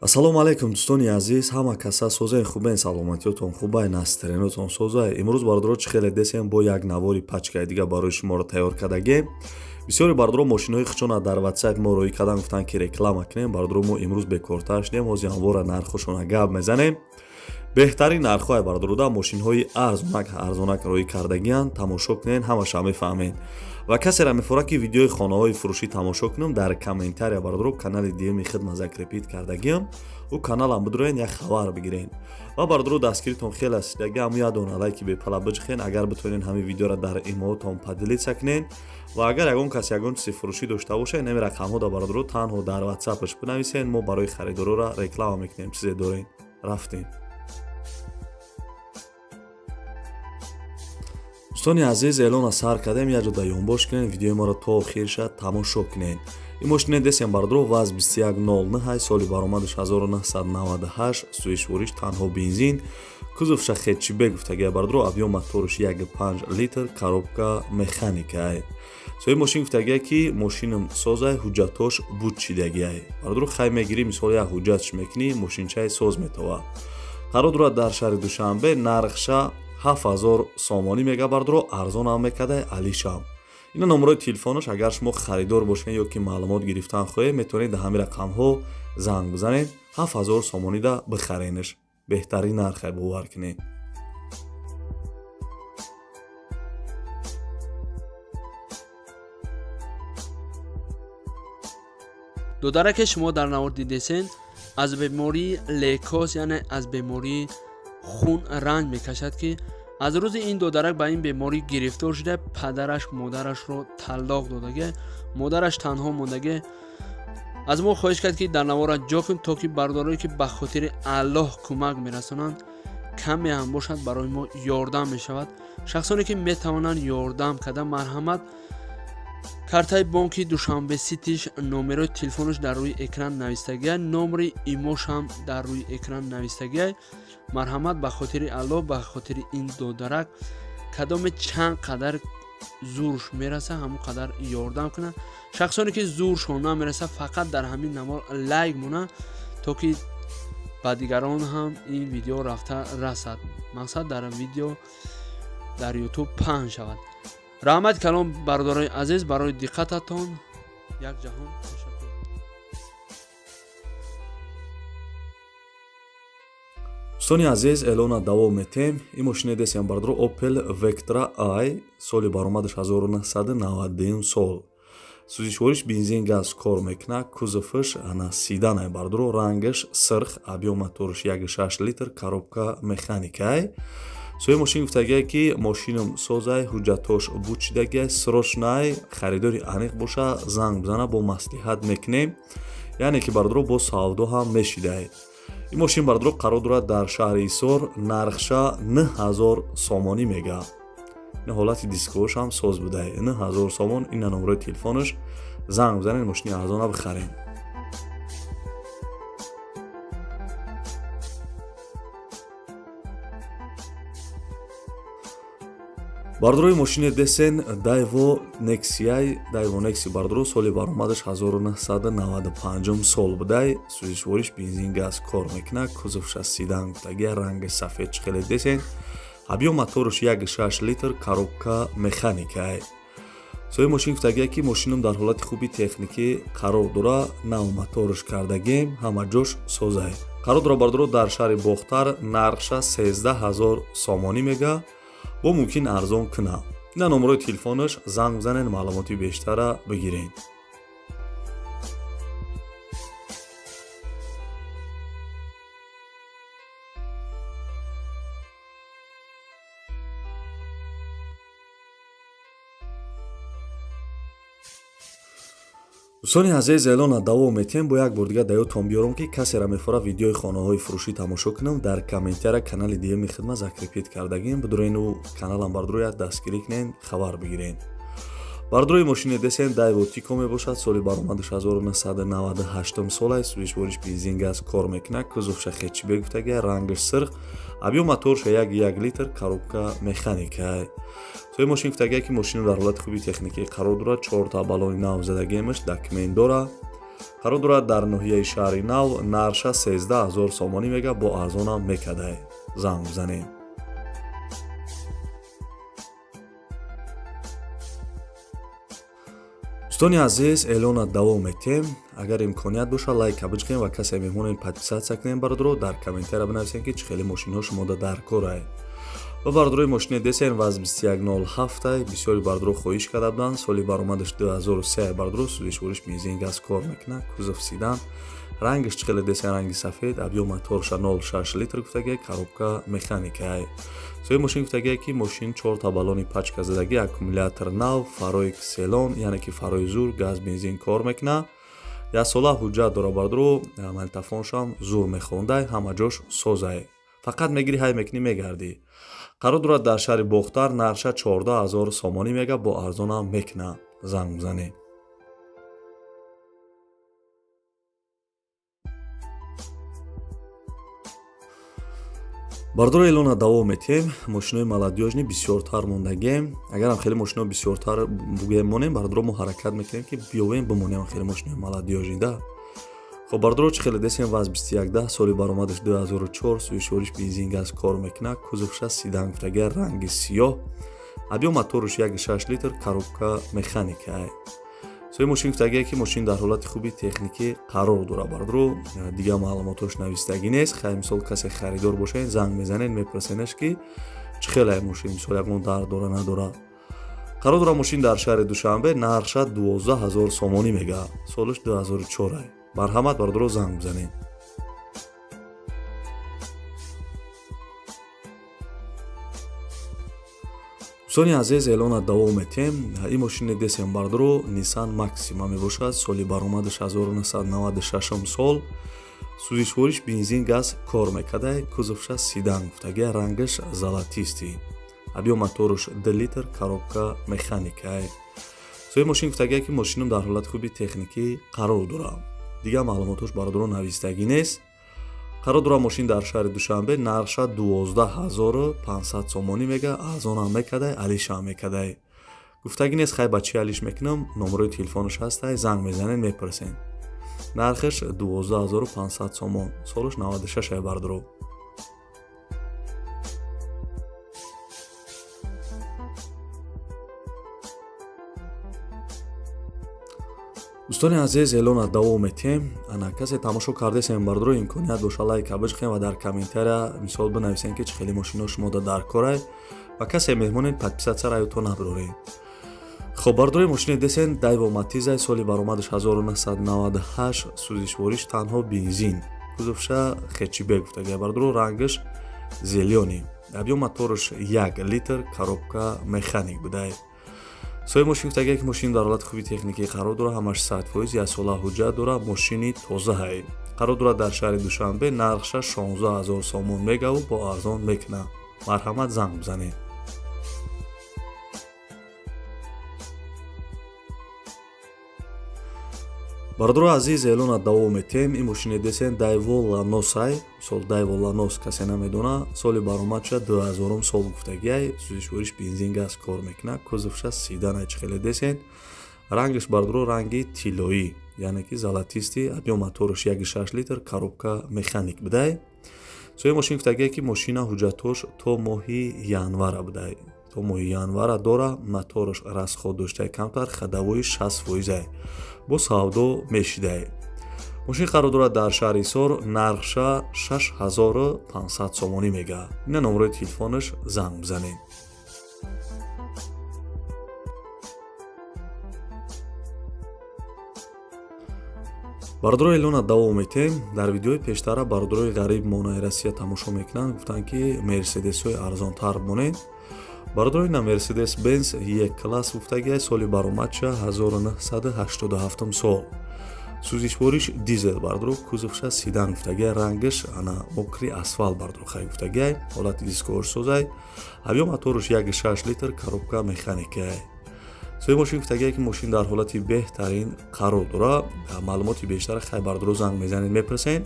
Ассалому алайкум, дӯстони азиз, ҳама каса созаи хубен, саломатиётон хубай, настроениётон созай. Имрӯз, бародаро, чӣ хеле десем, бо як навори пачкаи дига барои шуморо тайёр кардагем. Бисёри бародаро мошинои худшона дар WhatsApp мо роӣ кардан, гуфтанд, ки реклама кунем. Бародаро, мо имрӯз бекортар шудем, ҳозир ҳамвора нархҳошона гап мезанем. Беҳтарин нархҳои, бародарода, мошинҳои арзонак арзонак роӣ кардагиянд. Тамошо кунен, ҳамаша мефаҳмед. Ва касеро мефорад, ки видеои хонаҳои фурӯшӣ тамошо кунам, дар комментария, бародаро, канали дуюми хидмат закрепить кардагиам, ӯ каналам бидуроен, як хабар бигирен. Ва, бародаро, дастгиритон хеле аст, ҳаму як дона лайки бепала биҷихен, агар битонен, ҳамин видеоро дар имоотон поделиться кунен. Ва агар ягон кас ягон чизи фурӯшӣ дошта боша, инами рақамҳо да, бародаро, танҳо дар ватсапаш бинависен, мо барои харидорора реклама мекунем. Чизе дорем, рафтем. Дӯстони азиз, эълона сар кардем, як ҷо даёнбош кунед, видеои моро то охир шад тамошо кунед. Ин мошине десем, бародаро, ВАЗ 2109, соли баромадаш 1998, сӯзишвориш танҳо бензин, кузовша хэтчбек гуфтагия, бародаро, объём моторш 1,5 литр, коробка механикай. Соҳиби мошин гуфтагия, ки мошинам созай, ҳуҷҷатош буд шидагиай. Бародаро, хай мегирӣ, мисол, як ҳуҷҷатш мекунӣ, мошинчаи соз метова. Қарор дорад дар шаҳри Душанбе, нархша 7000 сомонӣ мега, бародаро, арзонам мекардай алишам. Ина номерои телефонаш, агар шумо харидор бошед ё ки маълумот гирифтан хоҳед, метавонед дар ҳамин рақамҳо занг бизанед, 7000 сомонида бихаренаш. Беҳтарин нархе, бовар кунед. Додараке шумо дар навор дидесен, аз бемории лейкоз, яъне аз бемории хун ранҷ мекашад, ки аз рӯзи ин додарак ба ин беморӣ гирифтор шуда, падараш модарашро таллоқ додаге, модараш танҳо мондаге. Аз мо хоҳиш кард, ки дар навора ҷо кунем, то ки бародарое, ки ба хотири Аллоҳ кӯмак мерасонанд, каме ҳам бошад, барои мо ёрдам мешавад. Шахсоне, ки метавонанд ёрдам карда, марҳамат, картаи бонки Душанбе Ситиш, номерои телефонаш дар рӯи экран навистагия, номери имош ҳам дар рӯи экран навистагия. Марҳамат, ба хотири Аллоҳ, ба хотири ин додарак, кадоме чанд қадар зурш мераса, ҳамон қадар ёрдам кунад. Шахсоне, ки зуршон намереса, фақат дар ҳамин навор лайк монад, то ки ба дигарон ҳам ин видео рафта расад, мақсад дар видео дар Ютуб паҳн шавад. Раҳмати калом, бародарои азиз, барои диққататон як ҷаҳон ташаккур. Дӯстони азиз, эълона давом метем. Ин мошине десем, бародаро, Opel Vectra i, соли баромадаш 1991 сол, сӯзишвориш бензин, газ кор мекунад, кузовш ана седанай, бародаро, рангаш сирх, объём моторш 1,6 литр, коробка механикай. Соҳиби мошин гуфтагия, ки мошинам созай, ҳуҷҷатош буд шидагия, срочный, харидори аниқ боша, занг бизана, бо маслиҳат мекунем. Яъне ки, бародаро, бо савдо ҳам мешидай. Ин мошин, бародаро, қарор дорад дар шаҳри Ҳисор, нархша 9000 сомонӣ мега. Ин ҳолати дисковаш ҳам соз будай. 9000 сомон, ина номерои телефонаш, занг бизанед, мошини арзона бихаред. Бародарои, мошини десен Дайво Нексияй, Дайво Некси, бародаро, соли баромадаш 1995 сол будай, сӯзишвориш бензин, газ кор мекунад, кузовша седан гуфтагия, ранги сафед, чӣ хеле десен, объём моторш 1,6 литр, коробка механикай. Соҳиби мошин гуфтагия, ки мошинам дар ҳолати хуби техникӣ қарор дора, нав моторш кардагем, ҳама ҷош созай. Қарор дора, бародаро, дар шаҳри Бохтар, нархша 13 000 сомонӣ мега, бо мумкин арзон кунад. Ина номерои телефонаш, занг бизанед, маълумоти бештара бигиред. Дӯстони азиз, эълона давом метиҳем. Бо як бор дига да ёдтон биёрам, ки касеро мефора видеои хонаҳои фурӯшӣ тамошо кунам, дар комментария канали дуюми хидмат закрепить кардагим, бидурену каналам, бародаро, як дастгирӣ кунен, хабар бигирен. Бародарои, мошини десен Дайво Тико мебошад, соли баромадаш 1998 сола, сӯзишвориш бензин, газ кор мекунад, кузовша хэтчбек гуфтагия, рангаш сирх, объём моторша 1,1 литр, коробка механикай. Соҳиби мошин гуфтагия, ки мошина дар ҳолати хуби техникӣ қарор дорад, чорта баллони нав задагиемаш, документ дора. Қарор дорад дар ноҳияи шаҳри нав, нархша 13 000 сомонӣ мега, бо арзонам мекадай. Занг бизанед. Дӯстони азиз, эълона давом метем. Агар имконият боша, лайка биҷиқем ва касе меҳмонен подписатсия кунем. Бародаро, дар комментария бинависем, ки чӣ хеле мошинҳо шумода дар корае. Ва бародарои мошини десен ВАЗ 2107, бисёри бародаро хоҳиш карда буданд. Соли баромадаш 2003 бародаро, сӯзишвориш бензин газ кор мекунад, кузов седан, рангаш чӣ хеле десен, ранги сафед, объём моторша 0,6 литр гуфтагия, коробка механикае. Соҳиби мошин гуфтагия, ки мошин чорта баллони пачка задагӣ, аккумулятор нав, фарои кселон, яъне ки фарои зур, газ бензин кор мекунад. Яксола ҳуҷҷат дора бародаро, магнитофоншам зур мехондай, ҳама ҷош созай. Фақат мегирӣ, ҳай мекунӣ, мегардӣ. Қарор дорад дар шаҳри Бохтар, нархша 14 000 сомонӣ мега, бо арзонам мекунад. Занг бизанед. Бародаро, эълона давом метиҳем. Мошинои молодёжни бисёртар мондагем. Агарам хеле мошино бисёртар бугем монем, бародаро, мо ҳаракат мекунем, ки биёвем, бимонем хеле мошинои молодёжни да. Хоб бародаро, чӣ хеле десем, ВАЗ 2110, соли баромадаш 2004, сӯзишвориш бензин газ кор мекунад, кузовша седан гуфтагия, ранги сиёҳ, объём моторш 1,6 литр, коробка механикае. Соҳиби мошин гуфтагия, ки мошин дар ҳолати хуби техникӣ қарор дорад. Бародаро, дигар маълумотош навистагӣ нест. Хай, мисол, касе харидор бошед, занг мезанед, мепурсенаш, ки чӣ хеле мошин, мисол, ягон дард дора, надора. Қарор дорад мошин дар шаҳри Душанбе, нархша 12 000 сомонӣ мега, солаш 2004. Марҳамат бародаро, занг бизанед. Дӯстони азиз, эълона давом метиҳем. Ин мошини десем бародаро, Nissan Maxima мебошад, соли баромадаш 1996 сол, сӯзишвориш бензин газ кор мекардай, кузовша седан гуфтагия, рангаш золотистый, объём моторш 2 литр, коробка механикае. Соҳиби мошин гуфтагия, ки мошинам дар ҳолати хуби техникӣ қарор дорад. Дигар маълумотош бародаро навистагӣ нест. Қарор дорад мошин дар шаҳри Душанбе, нархша 12 500 сомонӣ мега, арзонам мекардай, алишам мекардай. Гуфтагӣ нест, хай ба чӣ алиш мекунам, номерои телефонаш ҳастай, занг мезанед, мепурсед. Нархаш 12 500 сомон, солаш 96 ай бародаро. Дӯстони азиз, эълона давом метиҳем. Ана касе тамошо кардесем бародаро, имконият боша, лайка биҷиқем ва дар комментария мисол бинависем, ки чӣ хеле мошино шумода дар корай, ва касе меҳмонед, подписатсия раёто набироред. Хоб бародарои, мошини десен Дайво Матизай, соли баромадаш 1998, сӯзишвориш танҳо бензин, кузовша хэтчбек гуфтагия бародаро, рангаш зелёный, объём моторш 1 литр, коробка механик будай. Соҳиби мошин гуфтагия, ки мошин дар ҳолати хуби техникӣ қарор дорад, ҳамаш 100%, яксола ҳуҷҷат дорад, мошини тозаҳай. Қарор дорад дар шаҳри Душанбе, нархша 16 000 сомон мегаву бо арзон мекунад. Марҳамат, занг бизанед. Бародаро азиз, эълона давом метиҳем. Ин мошини десен Дайво Ланосай, мисол, Дайво Ланос касе намедона, соли баромадша 2000 сол гуфтагиай, сӯзишвориш бензин газ кор мекунад, кузовша седан, чӣ хеле десен, рангаш бародаро ранги тиллоӣ, яъне ки золотистый, объём моторш 1,6 литр, коробка механик будай. Соҳиби мошин гуфтагие, ки мошина ҳуҷҷатош то моҳи январа будай, то моҳи январа дора, мотораш расход доштаи камтар, ходовои 60%, бо савдо мешидай. Мошин қарор дорад дар шаҳри Ҳисор, нархша 6500 сомонӣ мега. Ина номерои телефонаш, занг бизанед. Бародаро, эълона давом метиҳем. Дар видеои пештара бародарои ғариб монаи Россия тамошо мекунанд, гуфтанд, ки мерседесҳои арзонтар монед. Бародаро, ина Мерседес Бенз Е класс гуфтагиай, соли баромадша 1987 сол, сӯзишвориш дизел бародаро, кузовша седан гуфтагиай, рангаш ана мокрый асфалт бародаро, хай гуфтагиай, ҳолати дискош созай, объём моторш 1,6 литр, коробка механикай. Соҳиби мошин гуфтагиай, ки мошин дар ҳолати беҳтарин қарор дорад. Маълумоти бештара хай бародаро занг мезанед, мепурсед.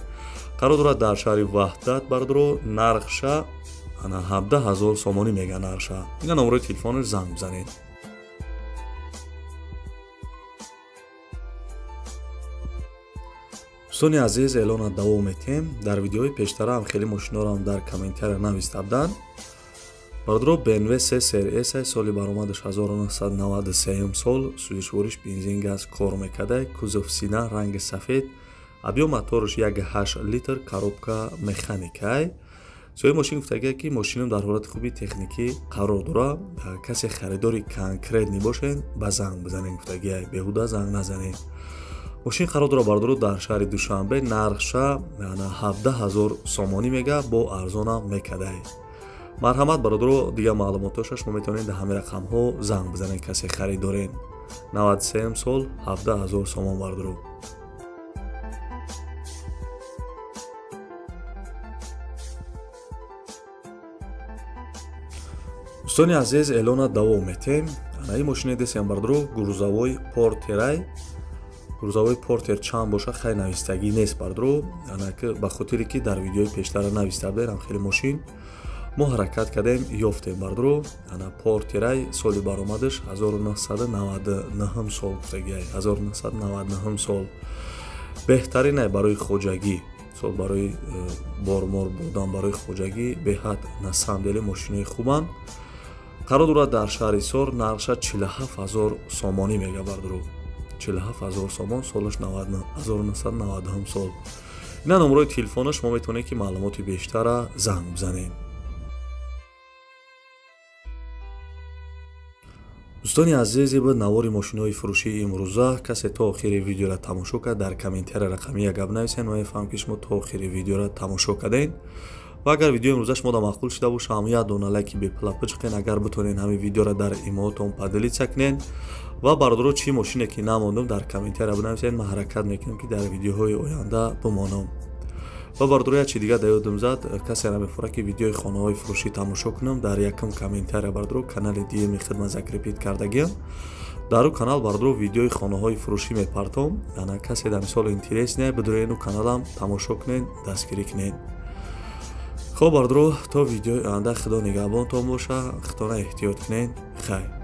Қарор дорад дар шаҳри Ваҳдат бародаро, нархша ана 17 000 сомонӣ мега нархша. Ина номерои телефонаш, занг бизанед. Дӯстони азиз, эълона давом метиҳем. Дар видеои пештара ҳам хеле мошиноро дар комментария нависта буданд. Бародаро, BMW 3 Serie S соли баромадаш 1993 сол, сӯзишвориш бензин газ кор мекарда, кузов седан, ранги сафед, объём мотораш 1.8 литр, коробка механикай. Соҳиби мошин гуфтагия, ки мошинам дар ҳолати хуби техникӣ қарор дорад. Касе харидори конкретный бошед, ба занг бизанед гуфтагия, беҳуда занг назанед. Мошин қарор дорад, бародаро, дар шаҳри Душанбе, нархша 17 000 сомонӣ мега, бо арзонам мекардай. Марҳамат, бародаро, дигар маълумотоша шумо метавонед дар ҳамин рақамҳо занг бизанед, касе харид доред. 93 сол, 17 000 сомон, бародаро. Дӯстони азиз, эълона давом метиҳем. Ана ин мошине десем, бародаро, грузовой Портерай. Грузовой Портер чанд боша, хай, навистагӣ нест, бародаро. Ана ба хотире ки дар видеои пештара нависта будем, хеле мошин мо ҳаракат кардем, ёфтем, бародаро. Ана Портерай, соли баромадаш 1999 сол гуфтагиай, 1999 сол. Беҳтаринай барои хоҷагӣ, сол барои бормор бурдан, барои хоҷагӣ беҳад на самом деле мошинои хубанд. Қарор дорад дар шаҳри Ҳисор, нархша 47 000 сомонӣ мега, бародаро, 47 000 сомон, солаш 1997 сол. Ина номерои телефона, шумо метавонед ки маълумоти бештара занг бизанед. Дӯстони азиз, буд навори мошинои фурӯшии имрӯза. Касе то охири видеоро тамошо кард, дар комментария рақами як гап нависед, ман мефаҳмам, ки шумо то охири видеоро тамошо кардед. Ва агар видеои имрӯза шумо да маъқул шуда боша, ҳам як дона лайки бепула бичиқен. Агар битонед, ҳамин видеоро дар имоотон поделиться кунед. Ва, бародаро, чӣ мошине ки намондум, дар комментария бинависед, ман ҳаракат мекунам, ки дар видеоҳои оянда бимонам. Ва, бародаро, як чи дигар да ёдам зад. Касе намефора, ки видеои хонаҳои фурӯшӣ тамошо кунам, дар якум комментария, бародаро, канали дуюми хидмат закрепить кардагиам. Дар ӯ канал, бародаро, видеои хонаҳои фурӯшӣ мепартом. Ана касе дар мисол интересный, бидуроен ӯ каналам тамошо кунед, дастгирӣ кунед. Хоб, бародаро, то видеои оянда худо нигаҳбонтон боша, худтона эҳтиёт кунед. Хайр.